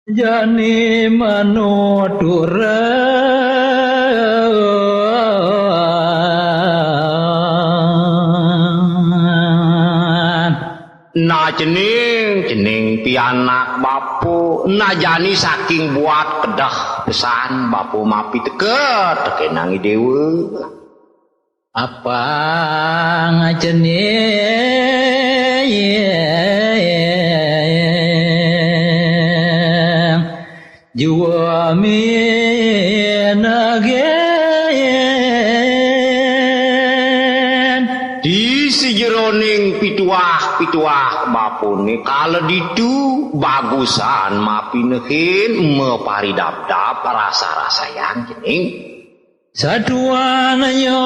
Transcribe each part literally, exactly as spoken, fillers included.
Jani manuturan. Nah, cening, cening pianak bapa, nah jani saking buat kedah pesan bapa mapi teka, tekenang Idewa. Apang cening jua minagen. Di sejeroning pituah-pituah bapune kala ditu bagusan mapinehin maparidabdab rasa-rasayang cening. Satuan yo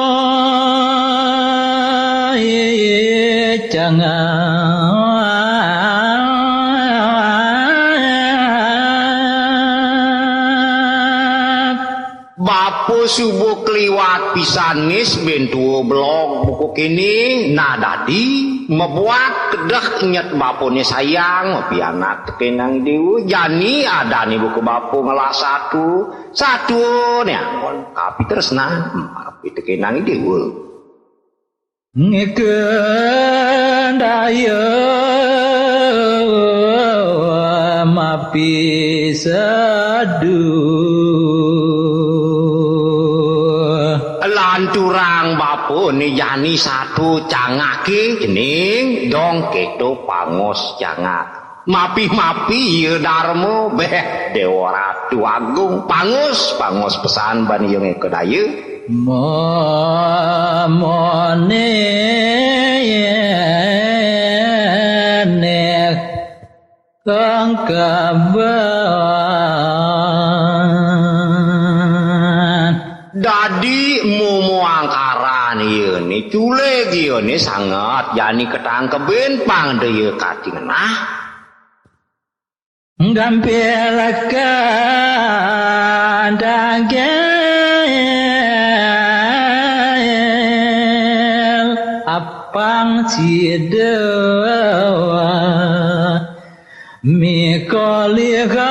cangak. Bapa suba kliwat pisan nis ben tua belog buka kene, nah dadi mabuat kedeh nyet bapane sayang, mapianak tekenang Idewa, jani adane buka bapa ngelah satu, satu ne anggon kapitresnan, marepi tekenang Idewa. Ngeken daya mapi seduh. Lanturang bapa ne jani satu cangake cening, dong keto pangos cangak. Mapi-mapi iya Darma, beh, Dewa Ratu Agung, pangos, pangos pesan ban iya ngeka daya. Mamane nek kangkaban. Dadi momo angkaran iya ne, culig iya ne sanget jani ketangkebin pang da iya kati ngenah. Gampil kadagel apang sida mikolihan.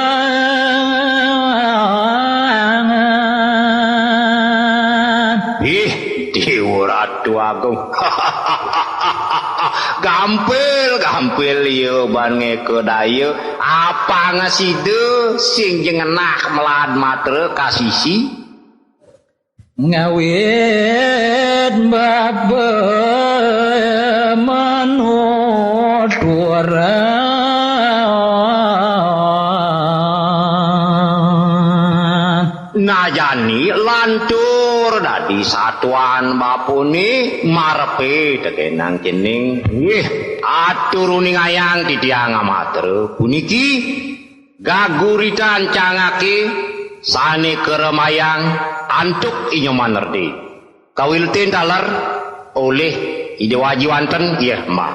Ih, Dewa Ratu Agung. Gampil, gampil iya ban ngeka daya. Apang sida sing jengenah melad matra kasisi. Ngawit bapa manuturan. Nah jani lantur dadi satuan bapane marepe tekenang cening. Nggih, atur uningayang titiang amatra puniki gaguritan cangake sane karemayang antuk Inyoman Rdi. Kawilutin taler olih Ida Waji wanten, nggih, Mbah.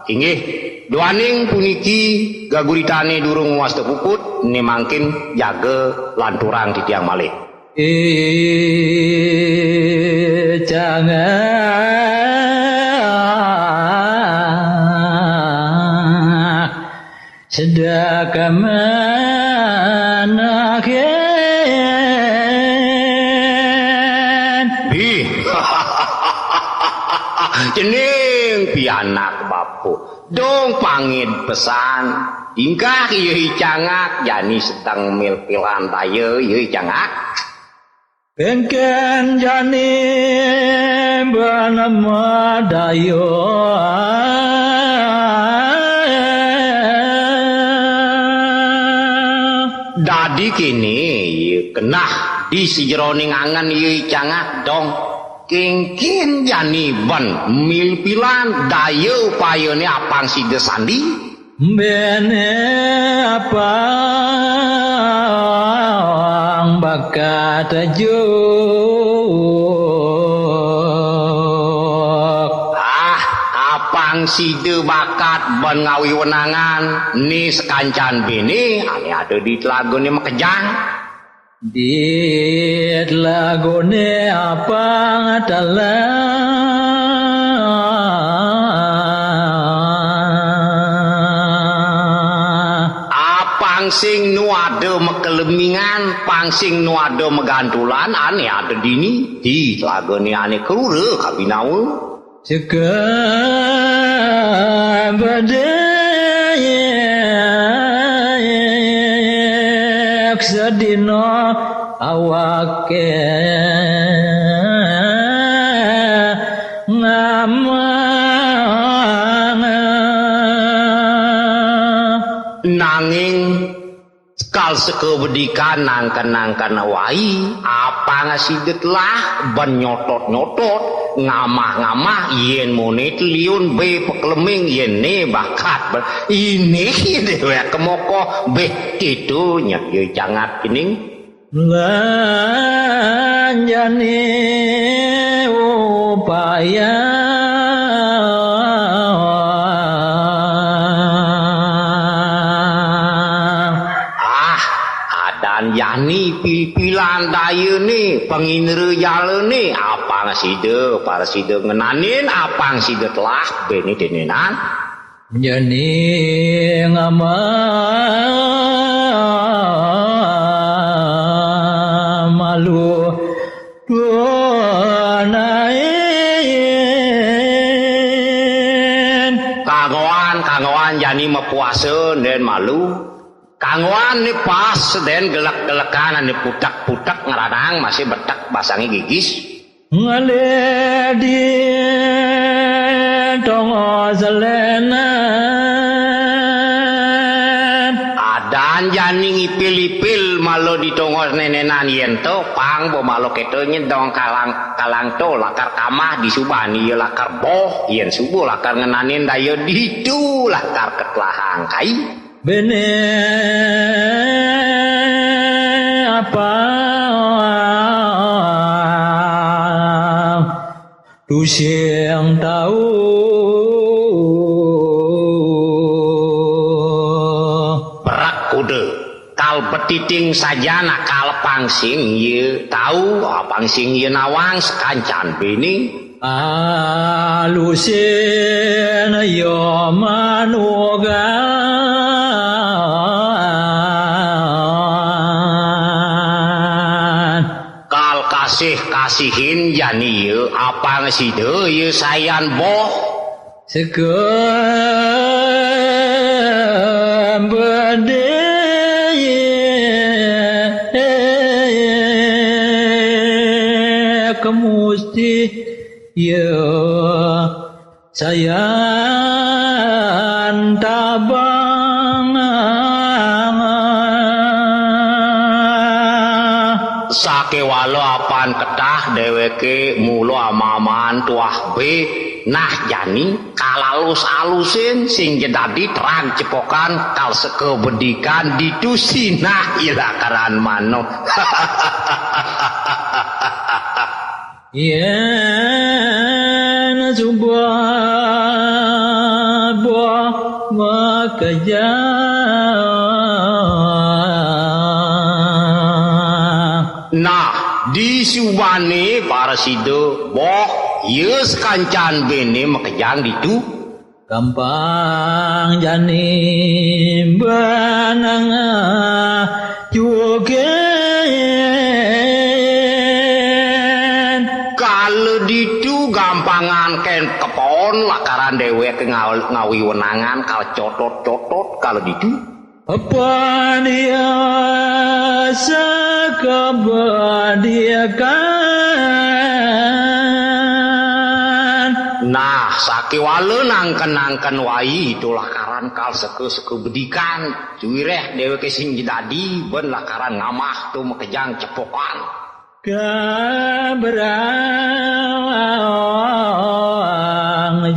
Inggih, duaning puniki gaguritane durung wasta puput, ne mangkin jaga lanturang titiang malih. I cangak sedak manaken. Ih, cening pianak bapa. Dong pangid pesan. Ingkah iya i cangak jani sedeng milpilan daya iya i cangak. Engken jani banama daya. Dadi kene, iya kenah di sajeroning angen iya i cangak dong. Kengken jani ban milpilan daya upayane apang sida sandi. Bene apang bakat juk. Ah, apang sida bakat ban ngawi wenangan, ne sakancan bene ane ada di telagane makejang. Di telagane apang telah. Apang Sing nu ada makelemingan, pang sing nu ada magantulan, ané ada dini, di telagané ané kalura kabinawa. Seka badék sedina awaké ngamang. Nanging kal seka bedikan nangken-nangken wai, apang sida telah ban nyotot-nyotot, ngamah-ngamah, yén moné teliun bé pakeleming, yén né bakat ba-, inih déwék kemokoh, béh kéto nyet ya jangat kening. Lan jani upaya. Ah, adan jani pipilan dayané, pangindra jalané, apang sida, para sida ngenanin, apang sida telah, béné dénénan. Jani ngamah malu tunain. Kanggoan, kanggoan jani mapuasa, ndén malu. Kanggoan né pas, ndén gelek-gelekan ané putek-putek ngranang masih betek basangé gigis. Ngalih di tongos lénan. Adan jani ngipil-ipil mala di tongos nénénan yén to pang ba mala kéto nyedong kalang, kalang to lakar kamah disubané ya lakar boh, yén suba lakar ngenanin daya ditu lakar ketelahang kai. Béné apang tusing tau. Berak kuda, kal betiting sajan akal pang sing ya tau, apang sing ya nawang sakancan béné. Alusin ya manugan. Kal kasih-kasihin jani ya, apang sida ya sayan boh. Seka badék musti ya sayan tabang. Sakéwala apan ketah déwéké mula ama-amaan tuah bé, nah jani kalalus-alusin sing ja dadi terag cepokan kal seka bedikan ditu sinah ilakaran mano. Yén suba boh makejang. Nah, disubané para sida boh, ya sakancan béné makejang ditu. Gampang jani benang jugén. Kala ditu gampangan kén kepaon lakaran déwék ngawi wenangan kal cotot-cotot kala ditu. Apa dia sakabadiakan. Nah, sakéwala nangken-nangken wai itu lakaran kal seka-seka bedikan. Suwiréh déwéké sing ja dadi, ben lakaran ngamah to makejang cepokan. Kabrang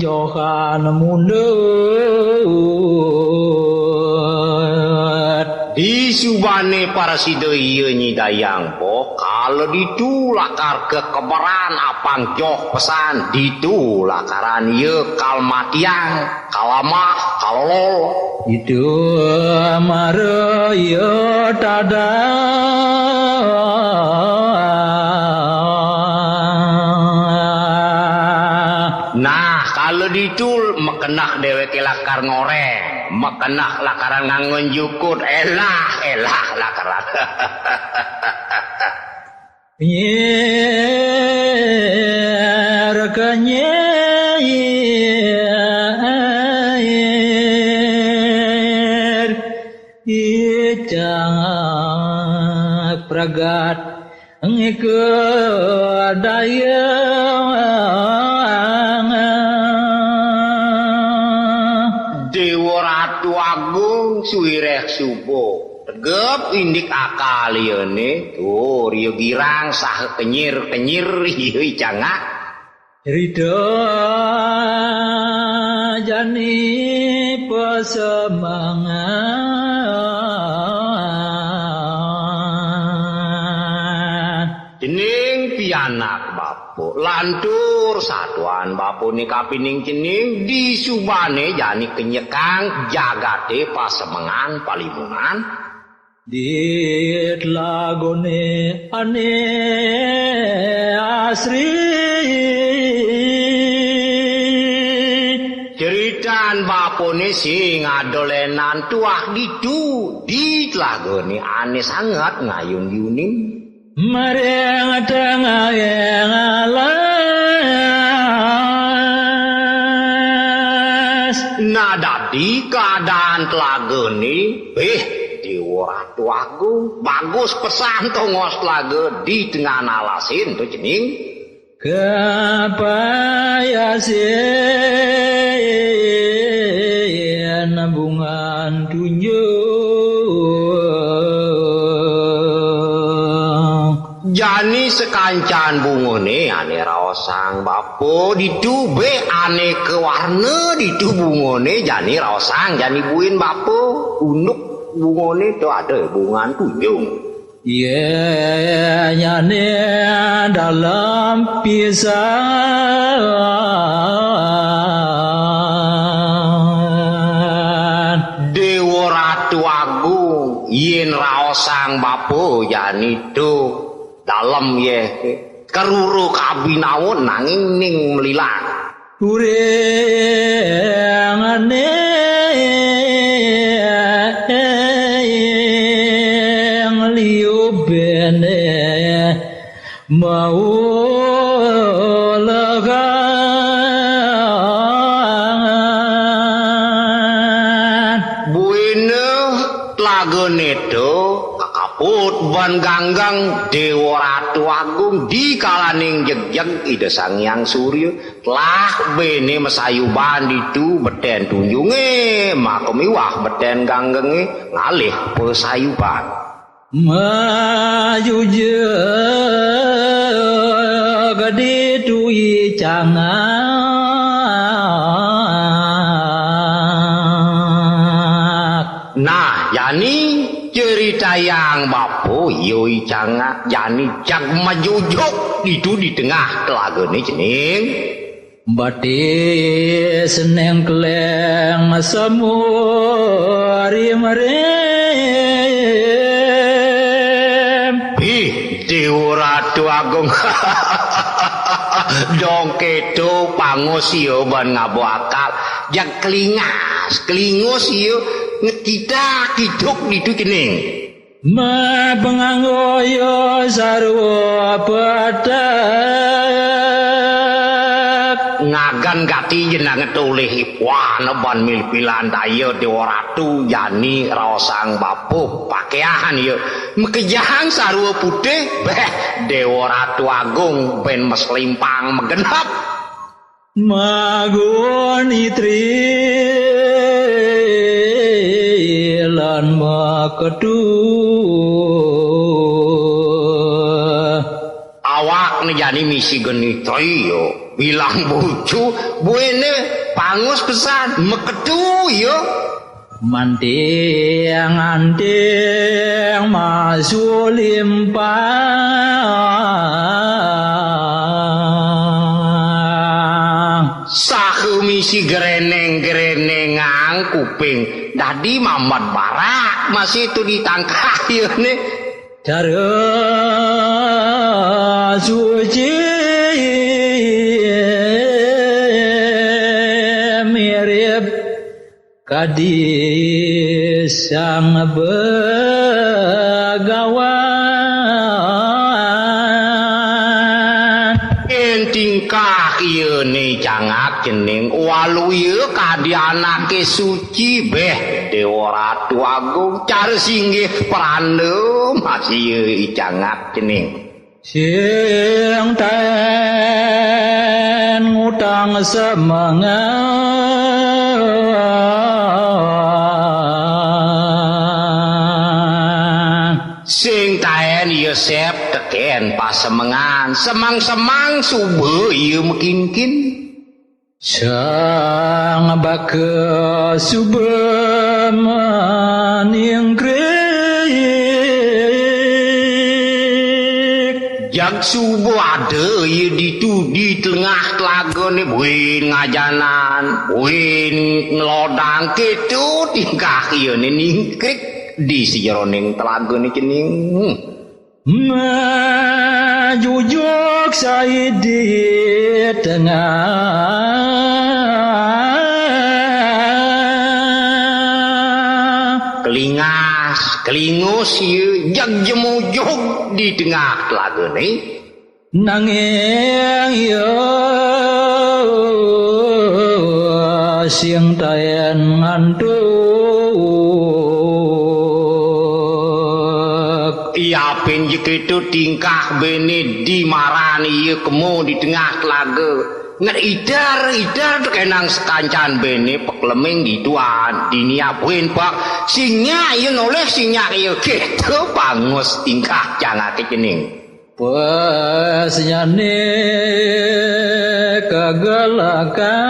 johan mundut. Disubané para sida iya nyidayang boh, kala ditu lakar kekeberan apang joh pesan, ditu lakaran iya kal matiang. Kalamah, kalolol. Itu mara ya tada. Nah, kala Ditu mekenah déwéké lakar ngoréng, mekenah lakaran nganggon jukut, élah, élah lakaran. Nyir kenyir, icang pragat ngikut dayang. Déwa Ratu Agung suwiréh suba. Tegep indik akal iyané, tur ya girang saha kenyir-kenyir iya icangak. Rida jani pasemangan. Cening pianak bapa, lantur satuan bapané kapining cening, disubané jani kenyekang jagaté pasemengan palimunan. Dit laguné ané asri. Ceritan bapané sing adolenan tuah ditu, di telagané ané sanget ngayun-yunin. Maring tengahing alas. Nah, dadi keadaan telagané, eh, Déwa Ratu Agung, bagus pesan tongos telaga di tengah alasé to cening. Kapayasin bungan tunjung. Jani sakancan bungané ané raosang bapa ditu bé ané kawarna ditu bungané jani raosang jani buin bapa unduk bungané to ada bungan tunjung. Yén nyané dalem pisan. Déwa Ratu Agung, yén raosang bapa jani to dalem yé keruru kabinawa nanging ning melilang. Kuring ané liu béné mau legangan. Buina telagané to kakaput ban ganggang Déwa Ratu Agung di kalaning jegjeg Ida Sang Hyang Surya. Telah béné masayuban ditu betén tunjungé, maka miwah betén ganggengé ngalih pasayuban. Majujug ditu icangak. Nah, jani ceritayang bapa, ya icangak, jani jag majujug ditu di tengah telagané cening. Batis nengkleng semu rim-rim. Ih, Déwa Ratu Agung. Dong kéto pangus ya ban ngaba akal. Jag kelingas, kelingus ya ngekidak kiduk ditu cening. Mapanganggo ya sarwa petek. Ngagan gati jenengan tulih ipuan ban milpilan daya Déwa Ratu jani raosang bapuh pakéhan ya. Makejahang sarwa putih, béh, Déwa Ratu Agung bén maslimpang magenep. Magun itri lan maketu. Awakné jani misi genitri ya, bilang bucu, buéné pangus pesan, maketu ya. Manting-anting masulimpang. Saha misi grénéng-grénéngang kuping, dadi mambat barak masih tu ditangkah ieu né. Cara suci. kadi Sang Begawan. Ing tingkah iyané Cangak Cening, waluya kadi anaké suci béh, Déwa Ratu Agung, cara singgih pranda masih I Cangak Cening. Sing taén ngutang semengan. Sing taén Yosép tekén pasemengan, semang-semang suba iya makinkin. Sang baka suba maningkrik. Jag suba ada iya ditu di tengah telagané, buin ngajanan, buin ngelodang, kéto tingkah iyané ningkrik di sajeroning telagané Cening. Majujuk sai di tengah. Kelingas, kelingus, ya, jag jemujug di tengah telagané. Nanging ya sing taén ngantuk. Yapin ja kéto tingkah béné di maran iya kema di tengah telaga. Nget idar, idar tekénang sakancan béné pakleming dituan, dini abuin pak. Sing nyak iya nolih, sing nyak iya kéto pangus tingkah Cangaké Cening. Pesnyané kagelekan.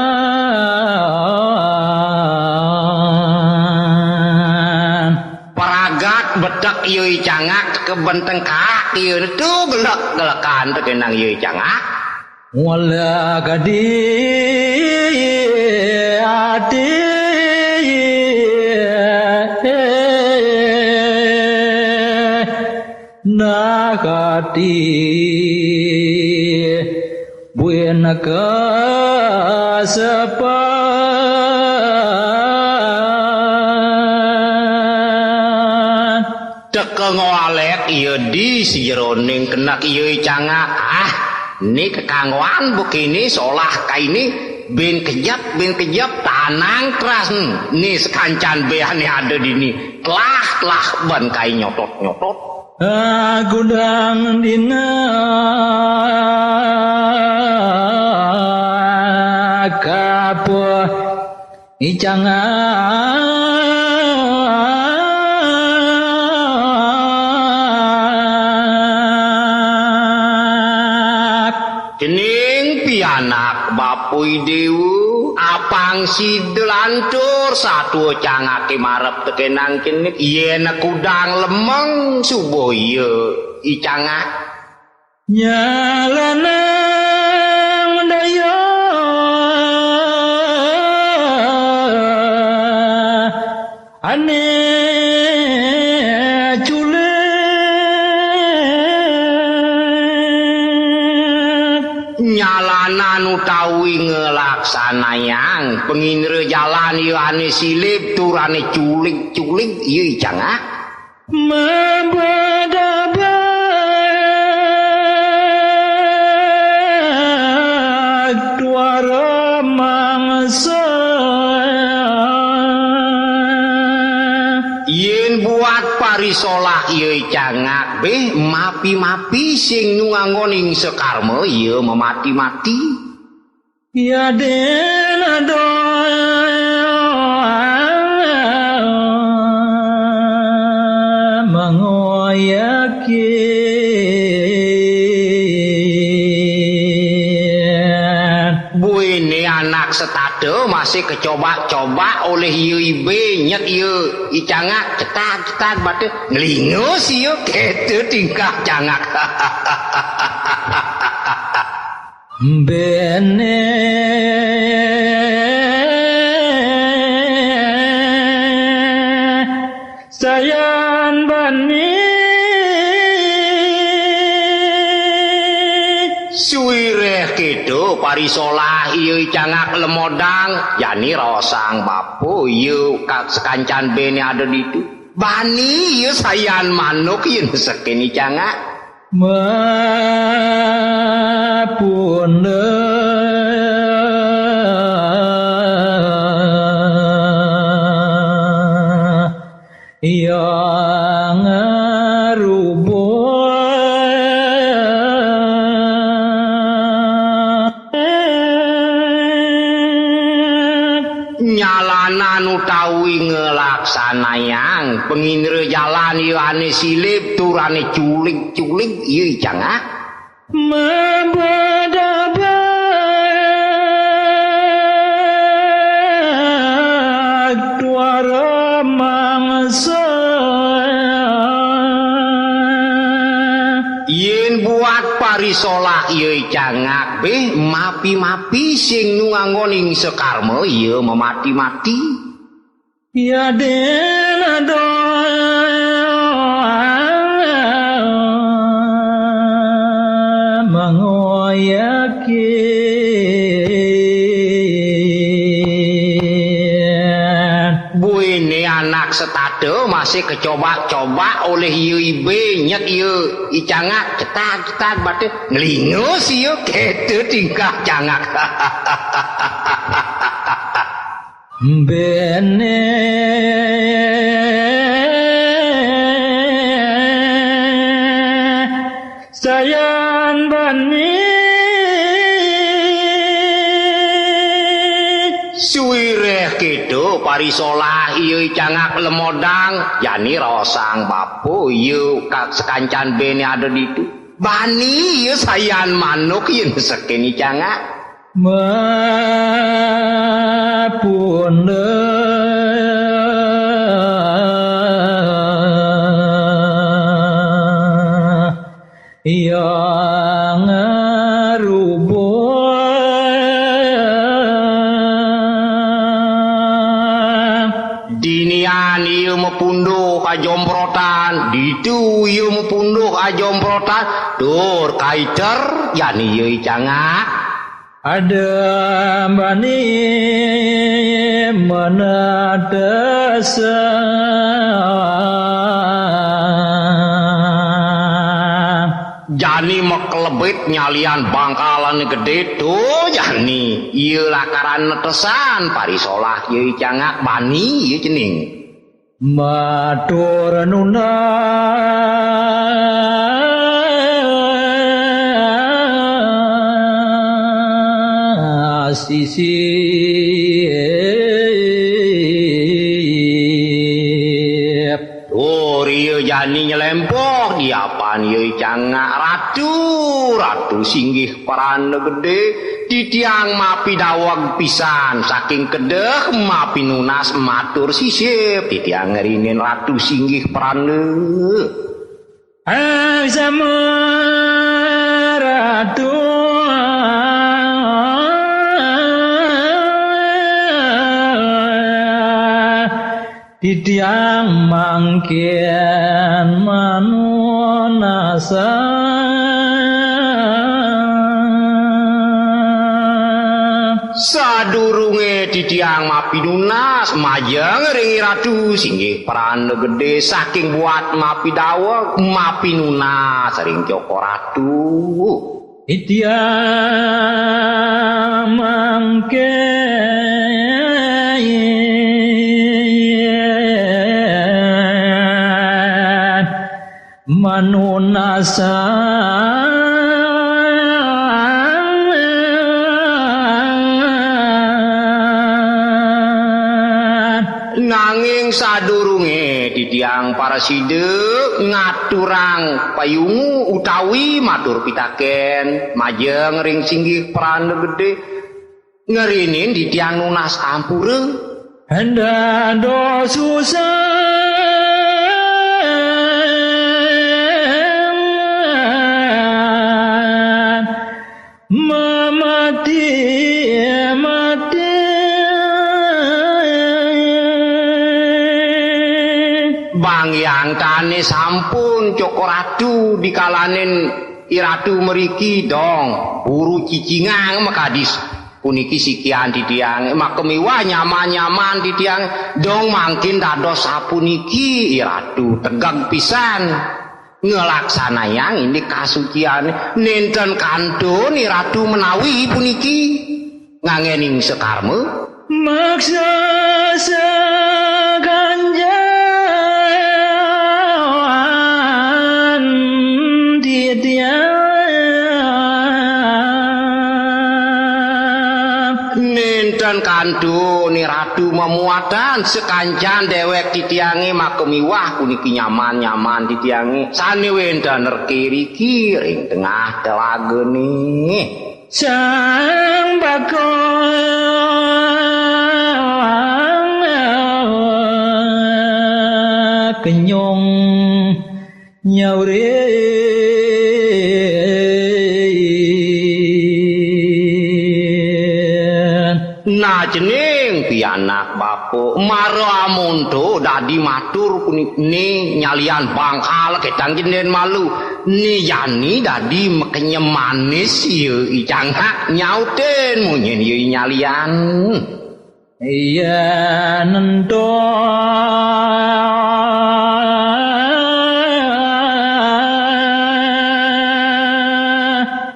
Pragat betek iya I Cangak, teka benteng kak iya tu gelek-gelekan tekénang iya I Cangak. Wala kadi ati nakati buin kasepan. Teka ngwalek iya di sajeroning kenek iya I Cangak. Ah, ni kakanggoan bekini solah kaini, bin kejep, bin kejep, tanang teras ni sakancan béané ada dini. Telah, telah ban kai nyotot-nyotot. Gudang dina kapuh I Cangak. Cening pianak bapa I Déwa, apang sida lantur satua Cangaké marep tekénang Cening, yén kudang lemeng suba iya I Cangak. Nyalanang daya ané culik. Nyalanan utawi ngelaksanayang pangindra jalan ya ané silib tur ané culik-culik ya I Cangak. Mabadabag tuara mangsa. Yén buat parisolah ya I Cangak, béh mapi-mapi sing nu nganggon ingsa karma ya mamati-mati. Yadin doa mengoyakin. Buine anak setada masih kecobak-cobak oleh iya ibe nyet iya I Cangak cetak-cetak batu ngelingus iya kete tingkah Cangak. Bene sayan bani suwireh keto Parisolah iya I Cangak lemodang, jani raosang bapa iya ka-, sakancan béné ada ditu. Bani iya sayan manuk yén sekin I Cangak. Mapunda yang rubuh. Nyalanan utawi ngelaksanayang pangindra jalan iya ané silip tur ané culig-culig iya I Cangak. Mabedabag tuara mangsa. Yén buat parisolah iya I Cangak bé mapi-mapi sing nu nganggon ingsa karma iya mamati-mati. Yadin doa mangoyakin. Buiné anak setada masih kecobak-cobak olih iya ibé nyet iya I Cangak cetak-cetak baté nglingus iya kéto tingkah Cangak. Béné sayan bani. Suwiréh kéto parisolah iya I Cangak lemodang, jani raosang bapa iya ka-, sakancan béné ada ditu. Bani iya sayan manuk yén sekin I Cangak. Mapunda yang rubuh. Dinian iya mapunduh ajomprotan, ditu iya mapunduh ajomprotan, tur kaiter jani iya I Cangak. Ada bani menetesa. Jani makelebit nyalian bangkalané gedé to jani. Iya lakaran netesan parisolah iya I Cangak bani iya cening. Matur nunas sisip. Tur iya jani nyelémpoh diapan iya I Cangak ratu, ratu singgih pranda gedé, titiang mapidaweg pisan saking kedeh mapinunas matur sisip titiang ngrinin ratu singgih pranda. Aksama ratu titiang mangkin manunasa. Sadurungé titiang mapinunas, majeng ring Ratu singgih pranda gedé saking buat mapidaweg, mapinunas ring Cokor Ratu. Titiang mangkin manunasang. Nanging sadurungé titiang parasida ngaturang payungu utawi matur pitakén majeng ring singgih pranda gedé, ngrinin titiang nunas ampura. Dados susah mamati-mati. Bang Hyang Tané sampun Cokor Ratu dikalanin Iratu mriki dong, buru cicingang makadis. Puniki sikian titiang, maka miwah nyaman-nyaman titiang, dong mangkin dados sapuniki, Iratu tegeg pisan ngelaksanayang indik kasucian, nenten kantun Iratu menawi puniki nganggening sekarma. Maksa sakancan titiang. Nenten kantun Iratu mamuatan sakancan dewek titiange maka miwah puniki nyaman-nyaman titiange sane wenten riki-riki ring tengah telagane. Sang Bako Kenyong nyaurin. Nah, cening pianak bapa, mara amonto dadi matur puniki nyalian bangkal ketang jenden malu. Ni jani dadi makenyem manis ya icangkak nyautin munyin ya nyalian. Iya nento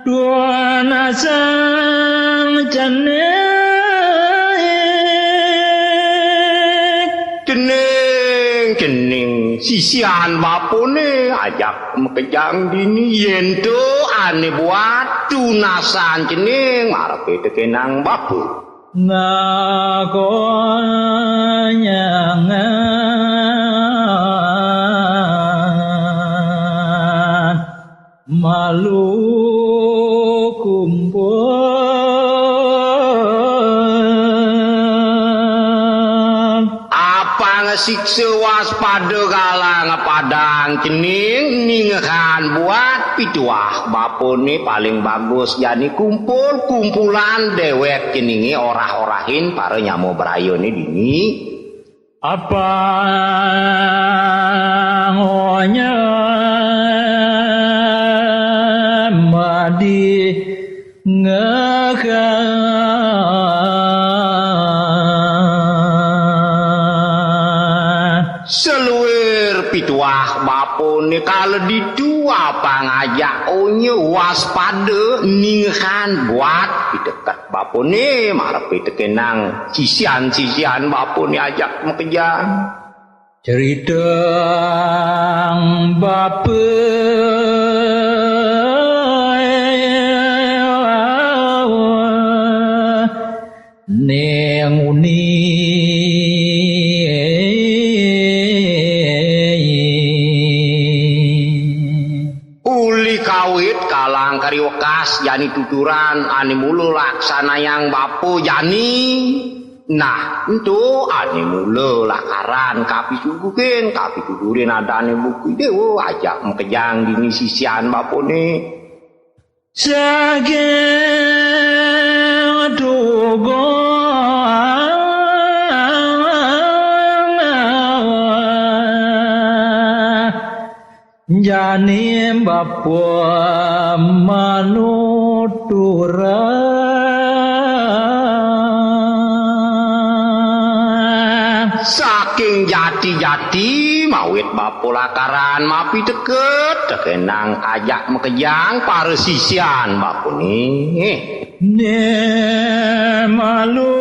dua nasang cening. Cening, cening, sisian bapane ajak makejang dini yen to ane buat tunasan cening marepe tekenang bapa. Ngakonyangan malu kumpul. Apang siksa waspada galang padang cening ningekan buat pituah bapane paling bagus jani kumpul-kumpulan dewek ceninge orah-orahin para nyama brayane dini. Apang onyem madi ngekan. Saluir pituah bapane kala ditu apang ajak onya waspada ningekan buat piteket bapane marepe tekenang sisian-sisian bapane ajak makejang. Ceritang bapa ning uni. Uli kawit kalang kari wekas jani tuturan ane mula laksanayang bapa jani. Nah, ento ane mula lakaran kapisuguhin, kapituturin adane buku dewa ajak makejang dini sisian bapane. Saking tugung jani bapa manuturan. Saking jati-jati mawit bapa lakaran mapiteket, tekenang ajak makejang para sisian bapane. Ne malu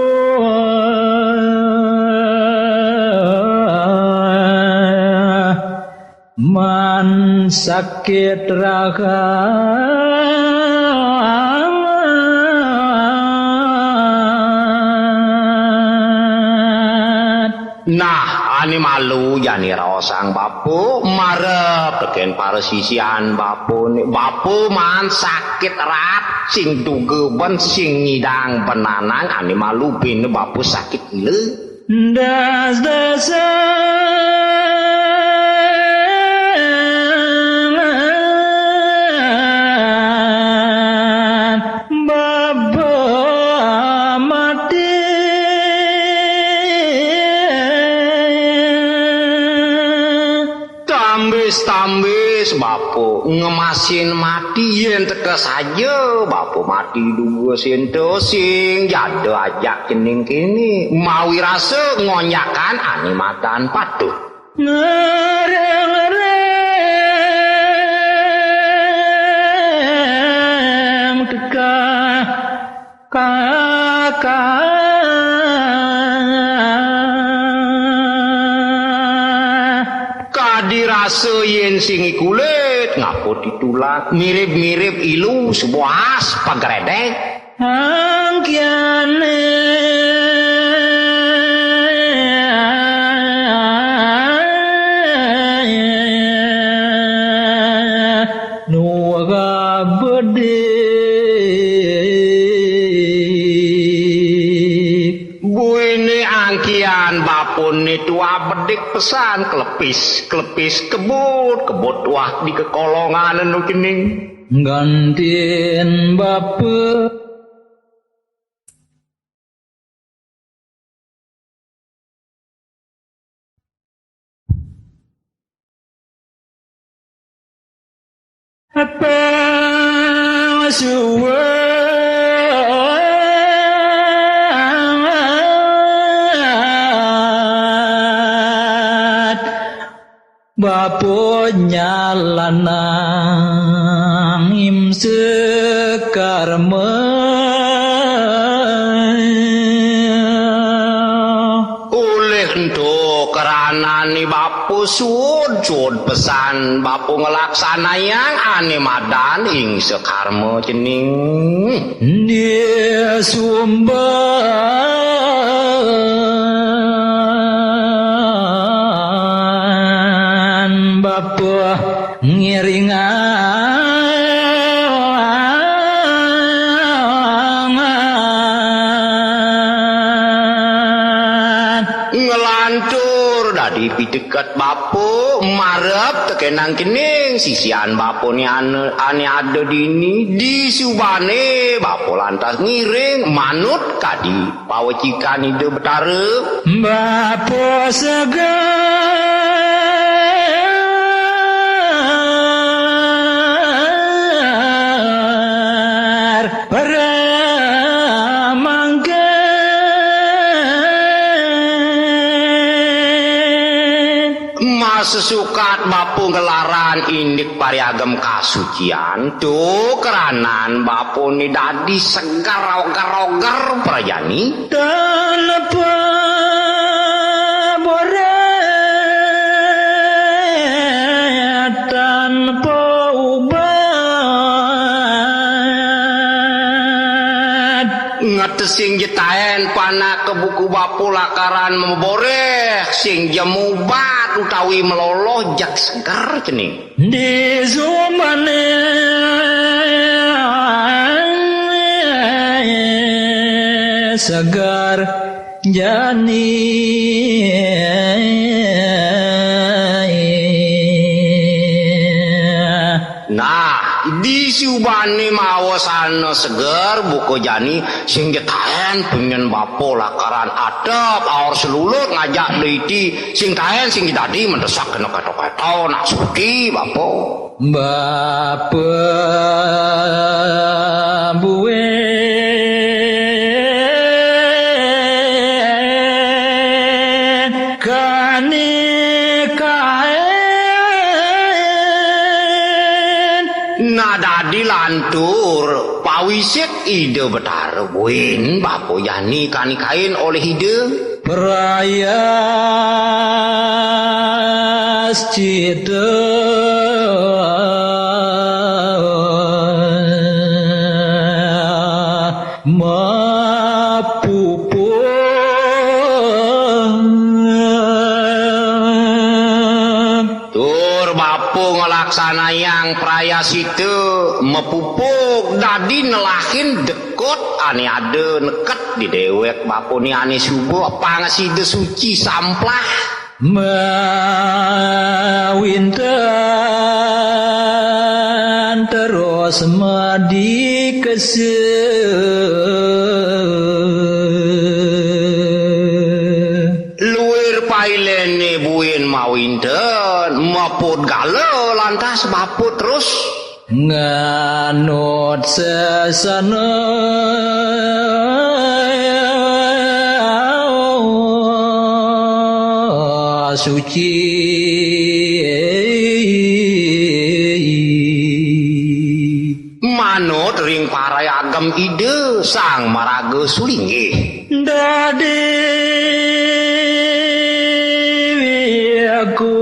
man sakit raga. Nah, ane malu jani raosang bapa, marep teken para sisian bapane. Bapa man sakit rat, sing duga ben, sing nyidang benanang, ane malu bena bapa sakit ila. Das-dasan bapa mati. Tambis-tambis Bapa ngemasin mati yén teka saja, bapa mati duga sinta sing jada ajak cening kéné, mawi rasa ngonjakan ané madan patuh. Ngerem-ngerem teka kakah. Kadi rasa yén sing i kulit, ngaput i tulang, mirib-mirib ilu sebuas pagredek. Angkiané nuga bedik. Buiné angkian bapané tuah bedik pesan, klepis, klepis, kebut, kebut tuah di kekolongan anu cening. Gantin bapa. Apa suwat bapa nyalanang imse karma. Ulih ento karanané bapa suud-suud pesan bapa nglaksanayang ané madan ing sakarma cening. Dia sumban bapa ngiringan. Nglantur dadi piteket bapa marep tekenang cening sisian bapané ane, ané ada dini. Disubané bapa lantas ngiring manut kadi pawecikan Ida Betara. Bapa segar paramangkin. Masesukat bapa ngelaran indik pariagem kasucian, to keranan bapané dadi segar oger-oger prajani. Tanpa borat, tanpa ubat. Ngetesing jetaen panak ka buka bapa lakaran maboreh, sing ja mubat utawi maloloh, jeg seger cening. Di sumane segar jani. Nah, di sumane maosana seger buka jani, sing ja taen pengin bapa lakaran atep aor selulut ngajak da iti, sing taen sing ja dadi mendesak kena keto-keto nak suci bapa. Bapa buin kani kain. Nah, dadi lantur pawisit Ida Betara buin bapa jani kani kain olih Ida. Prayascita mapupuk. Tur bapa nglaksanayang prayascita mapupuk dadi nelahin dekut ane ada neket di dewek bapane ane suba pang sida suci samplah. Mawinten terus madikesa. Luwih Pailene buin mawinten, maput gala lantas bapa terus. Nganut sesana suci. Manut ring parai agem Ida Sang Maraga Sulinggih. Dadi wiku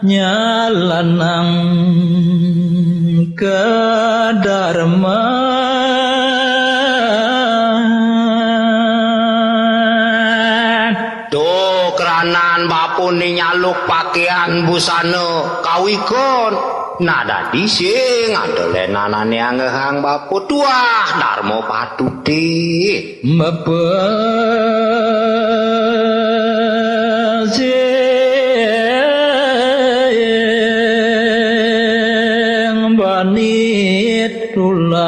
nyalanang kadarma. Duh, kranané bapané nyaluk pakéan busana kawikon. Nah, dadi sing ada lénan ané anggehang bapa tuah darma patuté. Bapa sing bani tulak.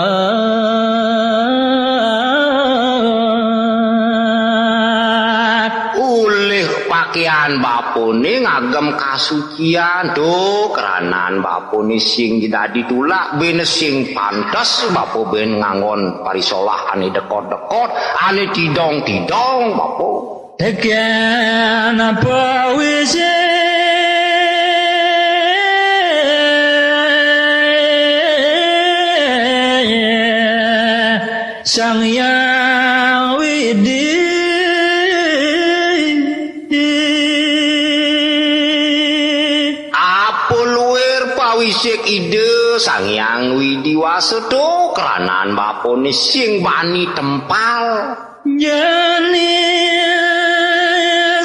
Ulih pakéan bapané ngagem kasucian. Duh, kranané bapané sing dadi tulak, buin sing pantes bapa buin nganggon parisolah ané dekot-dekot, ané tidong-tidong, bapa. Tekén apa wisik Sang Hyang Widi. Apa luir pawisik Ida Sang Hyang Widi Wasa, duh, kranané bapané sing bani tempal. Jani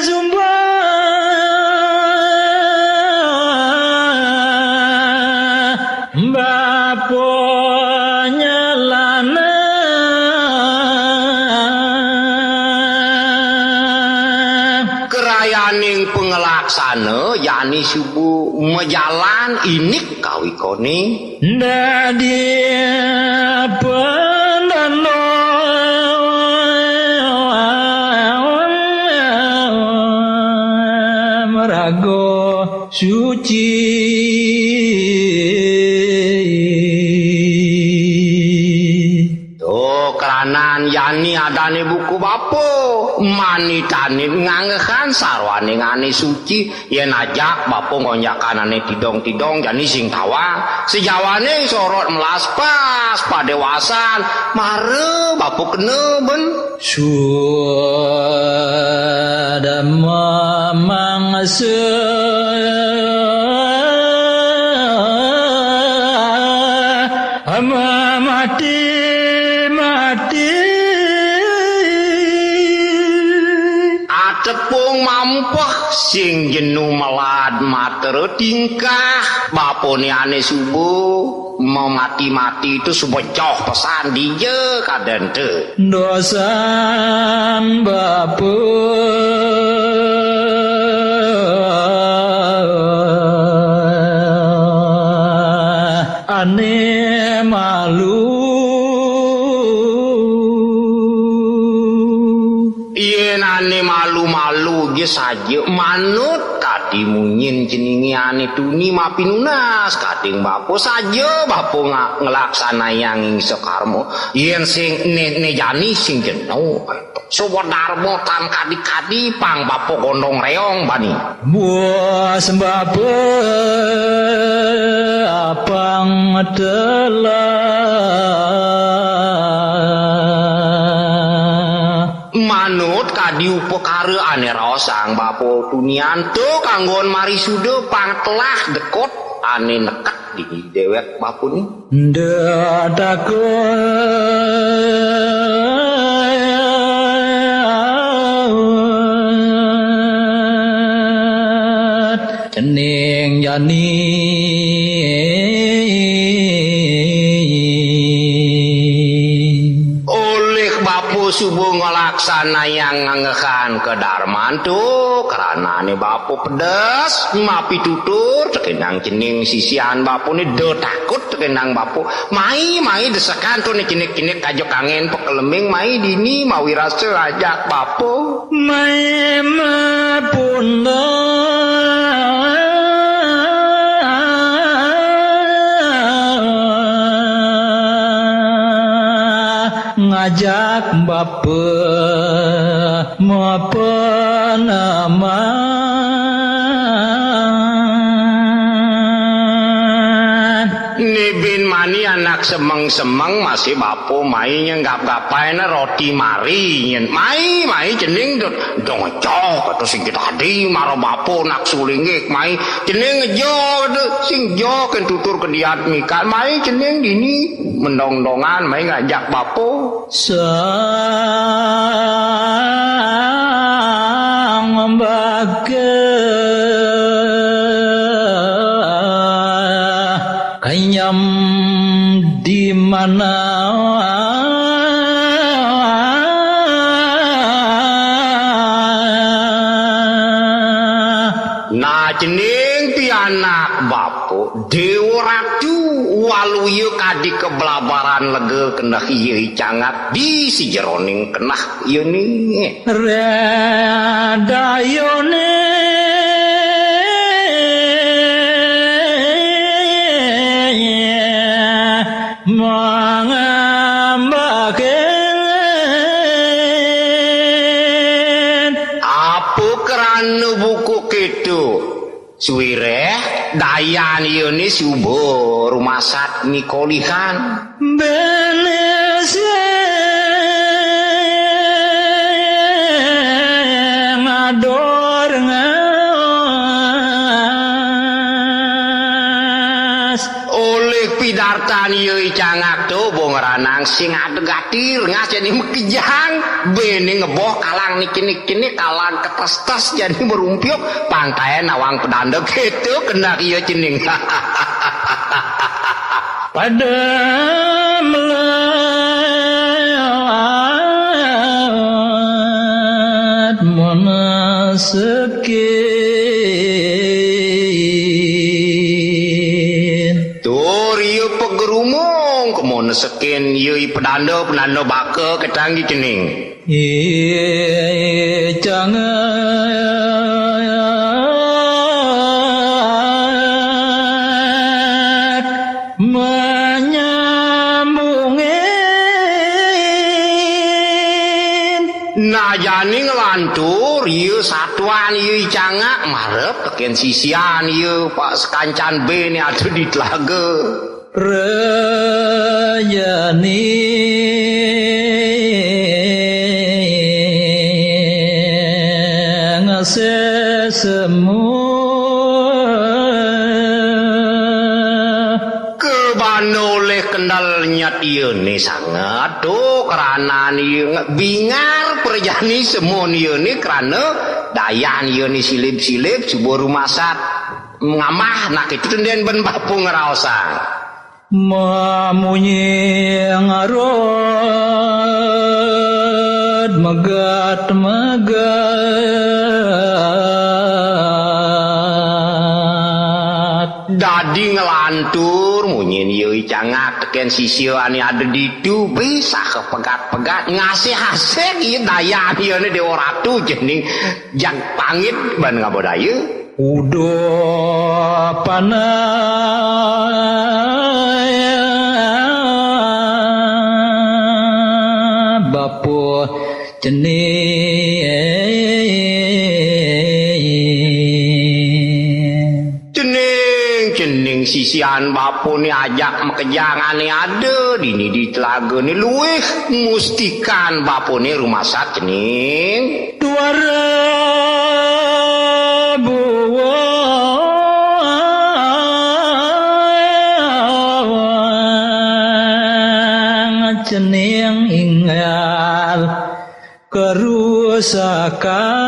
sumpah bapa nyalana. Karayaning panglaksana jani suba majalan indik kawikoné. Dadi pandana maraga suci. Duh, kranané jani adané buka bapa, manitané nganggehang sarwaning ané suci. Yén ajak bapa ngonjakan ané tidong-tidong jani sing tawang, sajawaning sorot melas pas padéwasan, mara bapa kena ben. Suda mamangsa mamati-mati. Atepung mampeh sing jenu melad matra tingkah bapané ané suba mamati-mati to suba joh pesan dija kadén té. Dosan bapa ané malu. Yén ané malu-malu ja saja manut kadi munyin ceningé ané tuni mapinunas, kading bapa saja bapa nga-, nglaksanayang ingsa karma. Yén sing né, né jani sing jenu. Swadarma tan kadi-kadi pang bapa gondong réong bani. Buas bapa apang telah. Manut kadi upakara ané raosang bapa tunian to kanggon marisuda pang telah dekot ané neked di déwék bapané. Nda takut cening jani. Olih bapa suba nglaksanayang nganggehan kadarman to, kranane bapa pedes, mapitutur, tekenang cening sisian bapane da takut tekenang bapa. Mai, mai desekan to ne cenik-cenik aja kangen pekelembing, mai dini mawi rasa ajak bapa. Mai mapunda ngajak bapa mapenaman. Nibin mani anak semeng-semeng masih bapa mai nyenggap-gapaina roti mari nyen. Mai, mai cening dot dong cok atau sing kita di mara bapa nak sulinggik mai. Cening ngejo tu sing jo ken tutur ke diat mikat mai cening dini mendong-dongan mai ngajak bapa. Sang baka kenyam di mana. Nah, cening pianak bapa Dewa Ratu, waluya kadi keblabaran lega keneh iya icangak di sijeroning keneh iya ni. Radayone mangambaken. Apa krana buku keto? Suwireh dayan iyane suba rumasat mikolihan. Bene sing ador ngas. Olih pidartan iya icangak to bongranang sing adeg atir ngas jani mekejang. Bene ngeboh kalang niki-niki kalang ketes-tes jani merumpiuk. Pangkayan nawang pedanda keto kendak iya cening. Pada melewat monesekin. Tur iya pegerumung ke monesekin iya i pedanda, pedanda baka ketang di cening. Ih, cangat menyambungin. Nah, jani nglantur, iya satuan, iya icangak, marep teken sisian, iya pak sekancan bene ada di telaga. Rejani ngasesemu. Kebana oleh kendal nyat iya ni sangat tu keranan iya nge-, bingar perjani semun iya ni kerana dayan iya ni silip-silip subuh rumasat ngamah nak itu tenden ben bapa ngeraosang. Mamunyi ngarut megat-megat. Dadi nglantur munyin iya icangak teken sisia ane ada ditu, be saha pegat-pegat, ngasih-asih iya dayan iyane Dewa Ratu jening jag pangit ban ngaba daya. Uduh panah bapa cening. Cening, cening sisian bapane ajak makejang ane ada dini di telaga ni luih mustikan bapane rumasat cening. Tuara buang cening inggal kerusakan.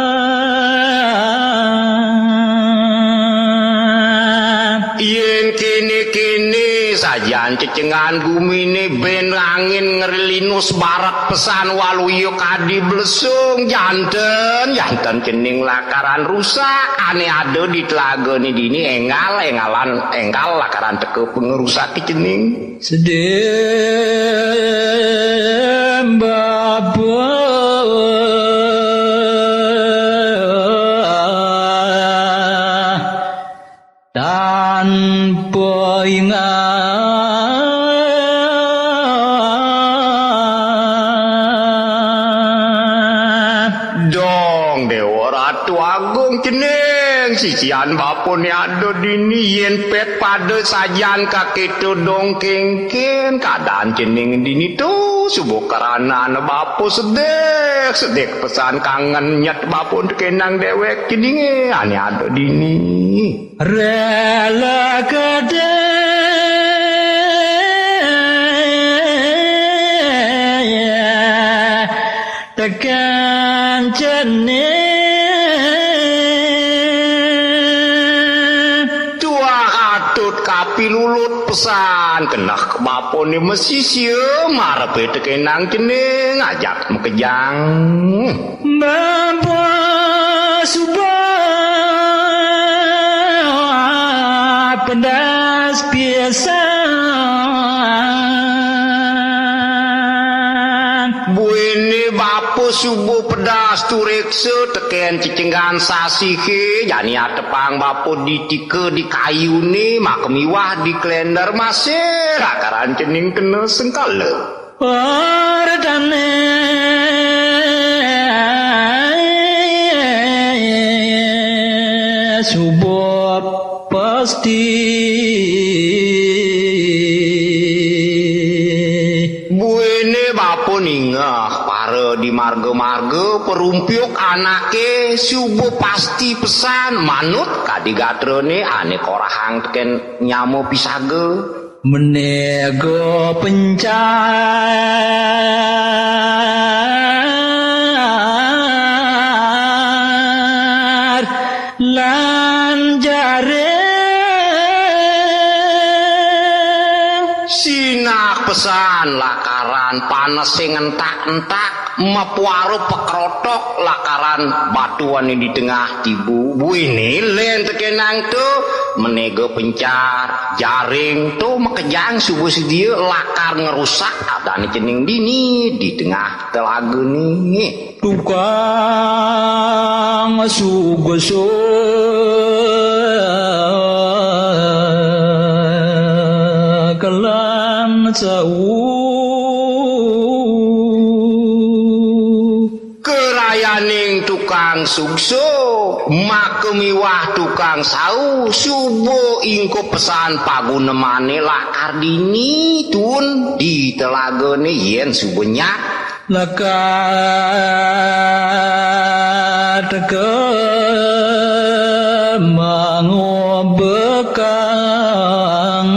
Yen kene-kene Jan cecengan gumine ben angin ngrilinus barak pesan waluya kadi blesung janten, janten cening lakaran rusak ane ada di telagane dini enggal, enggalan, enggal lakaran teka pengerusak cening. Sedem bapa tanpa ingat. Dong Dewa Ratu Agung cening, sisian bapane ada dini yen pet pada sajan kaketa dong kengken, keadaan cening dini tu suba karanan bapa sedek, sedek pesan kangen nyet bapa tekenang dewek ceninge ane ada dini. Rela kade tekan cening. Tuah atut kapilulut pesan keneh ke bapane mesisia marepe tekenang cening ajak makejang. Bapa suba pedas pisan. Buine bapa suba pedas tureksa teken cecenggan sasihe, jani atepang bapa ditika di kayune, maka miwah di klender masih rakaran cening kena sengkala. Wardane suba pasti. Buene bapa ningeh para di marga-marga perumpiuk anake suba pasti pesan manut kadi gatrane ane korahang teken nyama pisaga. Menega pencar lan jaring. Sinah pesan lakaran panes sing entak-entak, mapuara pekrotok lakaran batuane di tengah tibu. Buine len tekenang tu, menega pencar, jaring tu makejang suba sedia lakar ngerusak adane cening dini di tengah telagane. Tukang sugesa kelan sau. Kerayaning tukang sugsa, maka miwah tukang sau, suba ingkup pesan pagunemane lakar dini tun di telagane yen suba nyak. Lakar teka mangubekang.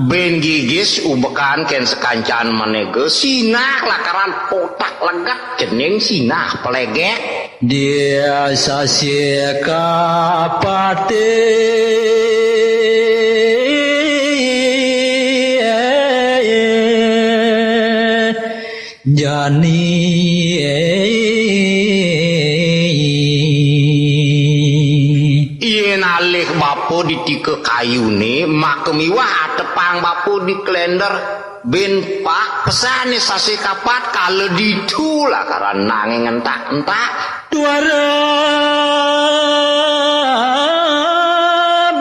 Ben gigis ubekan ken sakancan manega, sinah lakaran otak leget cening sinah pelegek. Dia sasika pati jani. Yen alih bapa ditika kayune, maka miwah atepang bapa di klender. Ben pak pesane sasih kapat kala ditu lakaran nanging entak-entak. Tuara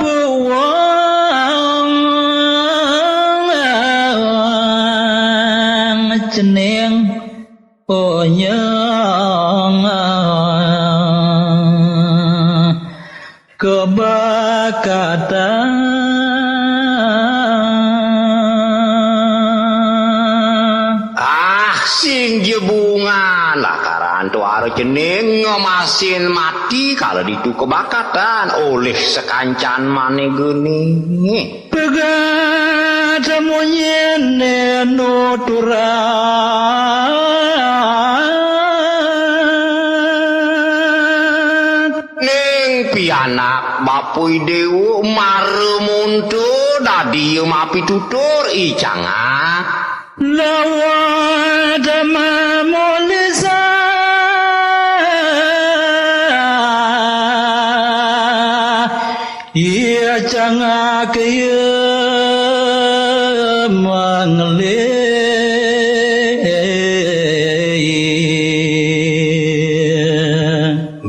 buang cening onyang kebakatan. Ah, sing jebungan lakaran tuara cening ngemasin mati kala ditu kebakatan oleh sakancan manegene. Pegat munyin nuturan. Ning pianak Bapa Déwa mara monto dadi mapitutur I Cangak. Lawat mamulisa, I Cangak ya manglih.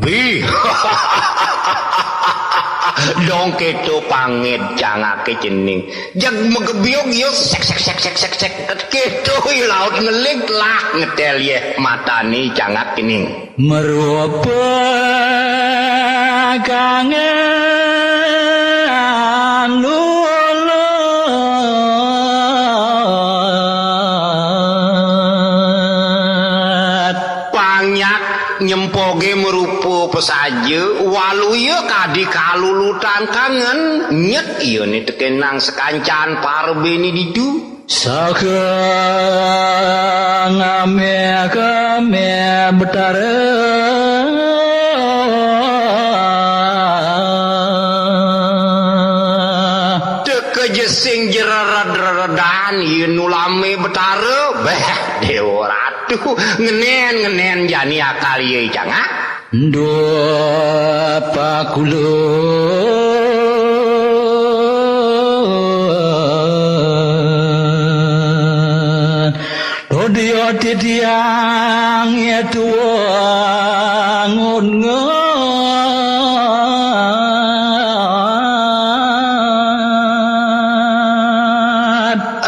Bi. Dong kéto pangid Cangaké cening. Jeg magebyug ya sek sek sek sek sek sek. Kéto i laut ngeling telah ngetél yéh matané Cangak cening. Marupa kangen lulut. Panyak nyempogé marupa pasaja, waluya kadi kalulutan kangen, nyet iyané tekénang sakancan para béné ditu. Saha ngameh-ameh Betara. Teka jesing jerered-reredan, yén ulame Betara. Béh, Déwa Ratu, ngenén-ngenén jani akal iya I Cangak. Nduh pakulun. Todia titiang ya tuangun ngat.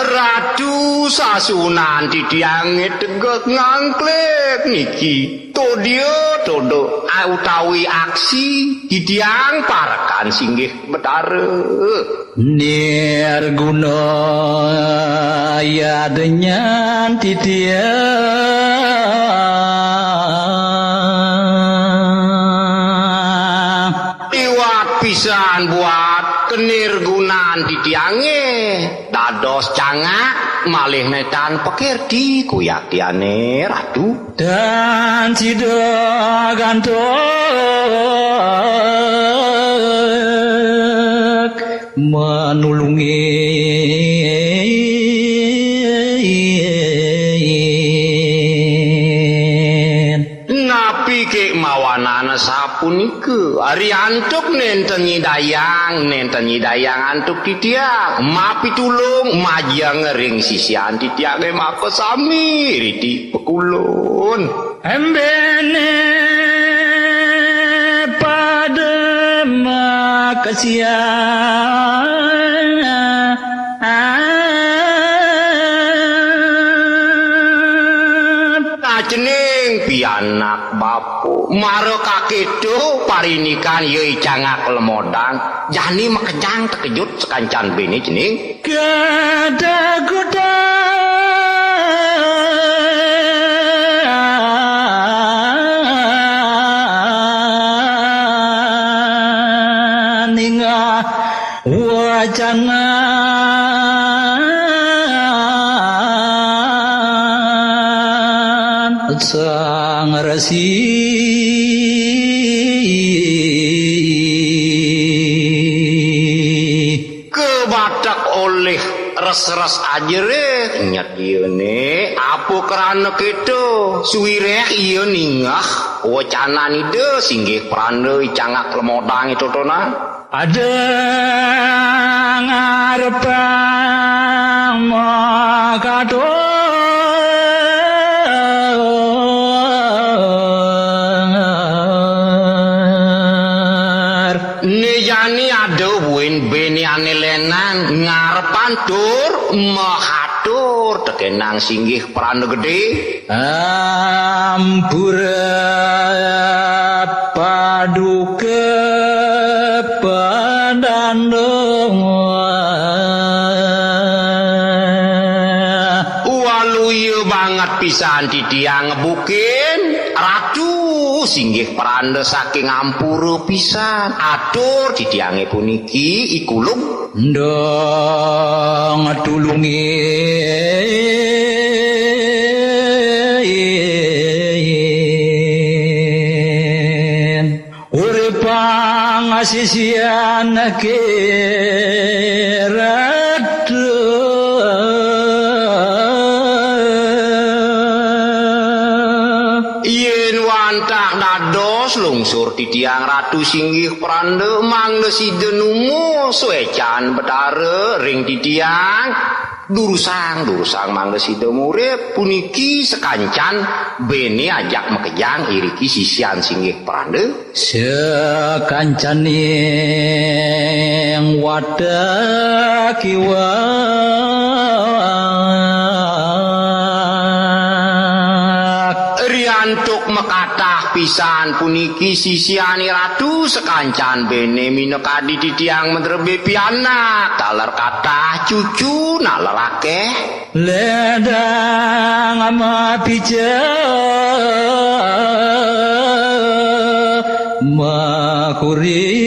Ratu sasunan titiang tegek ngangklik niki. Todia, toda, a-, utawi aksi, titiang parekan singgih Betara. Nirguna yadenyan titiang. Liwat pisan buat kenirgunan titiangé. Dados Cangak malih nétan pakirti kuyaktiané Ratu. Dan sida gantek manulungin. Napi ké mawanana sapunika? Ari antuk nénten nyidayang, nénten nyidayang antuk titiang. Mapitulung majeng ring sisian titiangé makasami riti pakulun. Embéné pada makesian. Kacening pianak bapa, mara kakéto parindikan ya I Cangak lemodang, jani makejang tekejut sakancan béné cening. Kadagudan ningah wacanan Sang Resi. Kabatek olih res-res ajerih, nyet iyané, apa krana kéto, suwiréh iya ningeh wecanan Ida, singgih pranda I Cangak Lemodang I Totonan. Ada ngarepang makatur. Né jani ada buin béné ané lénan ngarepan tur mahatur tekénang singgih pranda gedé. Ampura paduka padandung. Waluya banget pisan titiang ngebukin Ratu singgih pranda saking ampura pisan. Atur titiangé puniki I Kulub. Ndang tulungin. Uripang Sisian ke ratu. Yen wantah dados lungsur titiang Ratu Singgih Pranda, mangda sida numus suecan Betara ring titiang. Durusang, durusang mangda sida ngurip, puniki sakancan bene ajak makejang iriki sisian Singgih Pranda. Sakancaning watek iwak. Riantuk makatah pisan puniki sisiane Ratu sakancan bene minakadi titiang madrebe pianak, taler katah cucu, naler akeh. Ledang mapica makurip.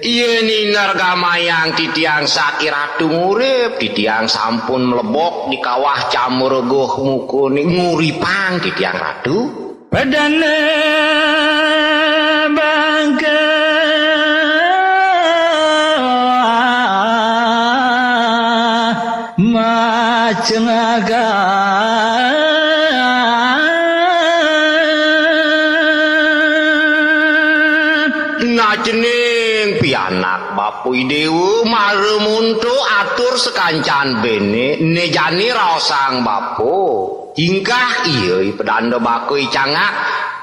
Iya ninergamayang titiang saki Ratu ngurip, titiang sampun mlebok di kawah camur reguh mukune nguripang titiang Ratu. Padana bangka macengaga. Nacening pianak Bapa Idewa mara muntuk atur sakancan bene, ne jani raosang Bapa. Ingkah iya I Pedanda Baka I Cangak,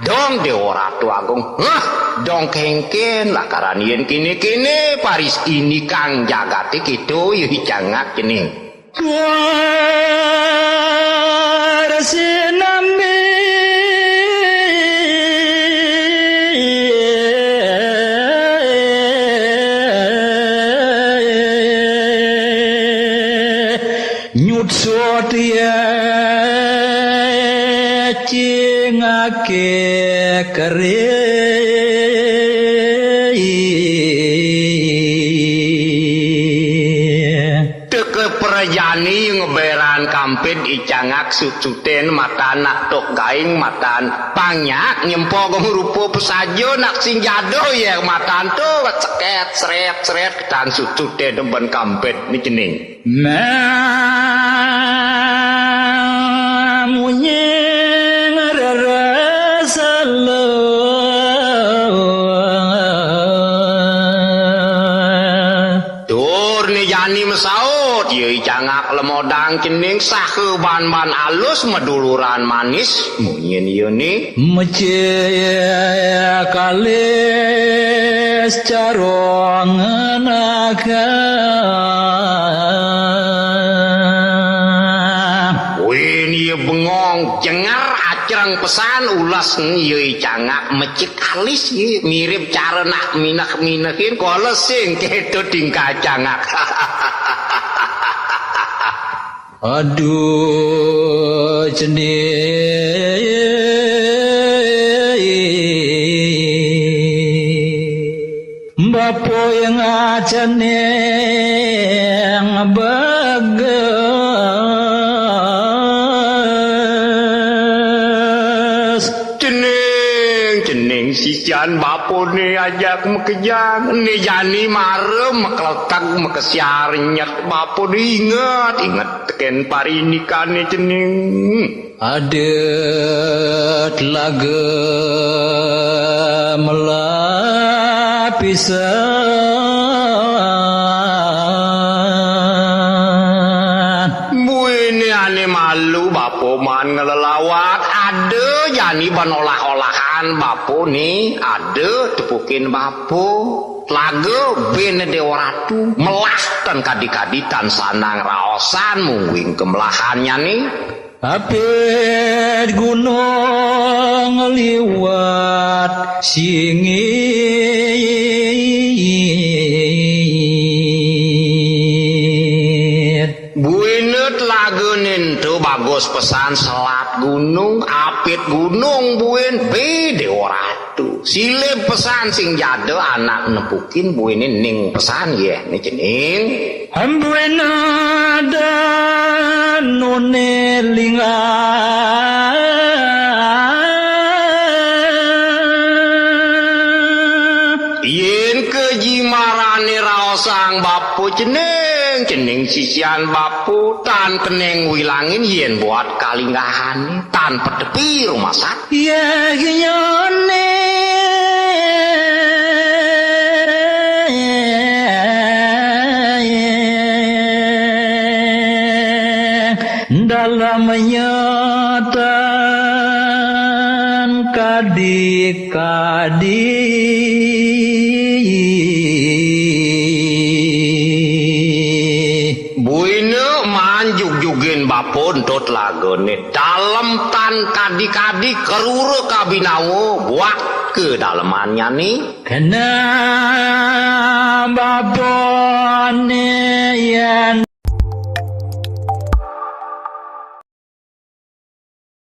dong Dewa Ratu Agung. Heh, dong kengken lakaran yen kene-kene paris ini kang jagate keto ya I Cangak cening. Kuar sinambi. Nyutsut ya cingake keri. Teka prajani ngeberan kampit I Cangak sutsuten mata nak tok gaing matan pangnyak nyempo gong rupa pesaja nak sing jado ya matan tu ceket sret sret ketan sutsuten ben kampit ni cening. Mamunyi ngreresa luh. Tur ni jani masaut, ya I Cangak lemodang cening saha ban-ban alus maduluran manis, munyin ya ni. Mecik kalis carong naga. Win iya bengong, jengar acreng pesan ulas iya I Cangak mecik alis iya, mirip cara nak mineh-minehin, kala sing keto tingkah Cangak. Aduh, cening. Bapa yang acaneng bagas. Cening, cening, sisan bapane ajak makejang. Né jani mara makletek, makesiar nyet. Bapane inget, inget teken parinikane cening. Ada telaga melapisan. Buine ane malu bapa man ngelelawat. Ada jani ban olah-olahan bapane. Ada tepukin bapa. Telaga bene Dewa Ratu. Melah tan kadi-kadi tan sanang raosan mungguing kemelahannyane. Apit gunung liwat singit. Buina telaga nento bagus pesan selat gunung, apit gunung buin bede orat. Tuh, silih pesan sing jada anak nepukin buine ning pesan yéh, né cening. Buina da nune lingga. Yén kejimarané raosang bapa cening, cening sisian bapa, tan keneng wilangin yén buat kalinggahané, tan petepi rumasan. Yéh nyoné dalam nyetan kadi-kadi. Buina maan jugjugin bapa ento telagané. Dalem tan kadi-kadi kerura kabinawa buat kedalemannyane. Kena bapa